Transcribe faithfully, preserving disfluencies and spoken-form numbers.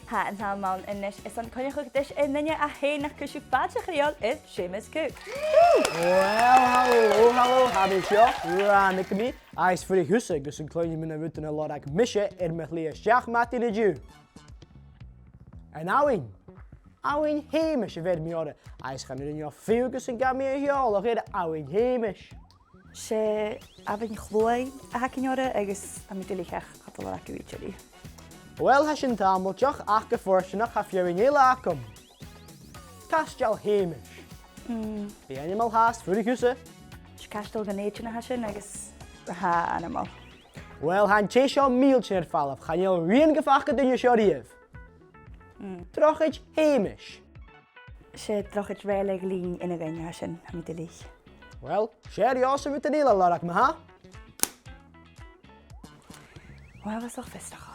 Tha an t-àm ann a-nis airson coinneachadh ris an duine a tha nach cuir sibh fàilte chridheil, is Seumas Cook. Well, halò, halò, tha mi seo, ràinig mi. Agus fuirich thusa gus an cluinn mi na rudan a lorg mise air mo shlighe a-steach madainn an-diugh. An abhainn. Abhainn Sheumais a bheir mi oirre, agus chan urrainn dhomh fiù gus an gabh mi a sheòladh air Abhainn Sheumais. 'S e Abhainn Chluaidh a th' againn oirre agus tha mi duilich ach cha toil leam a bhith a' dèanamh. Well, tha sin tàmailteach, ach gu fortanach tha feadhainn eile agam. Caisteal Sheumais. Mm. Bidh ainmeil fhathast, fuirich thusa. 'S e caisteal gu h-àraidh a tha sin agus tha e ainmeil. Well, tha an tè seo mìltean air falbh, chan eil rian gu faclan duine seo a-riamh. Mm. Drochaid Sheumais. 'S e Drochaid Rèile Ghlinn Fhionnaghrain a tha sin, tha mi duilich. Well, 's e ri fhàs a' bhùth an eile a lorg, ma-thà. Well, bha seo fiosrach.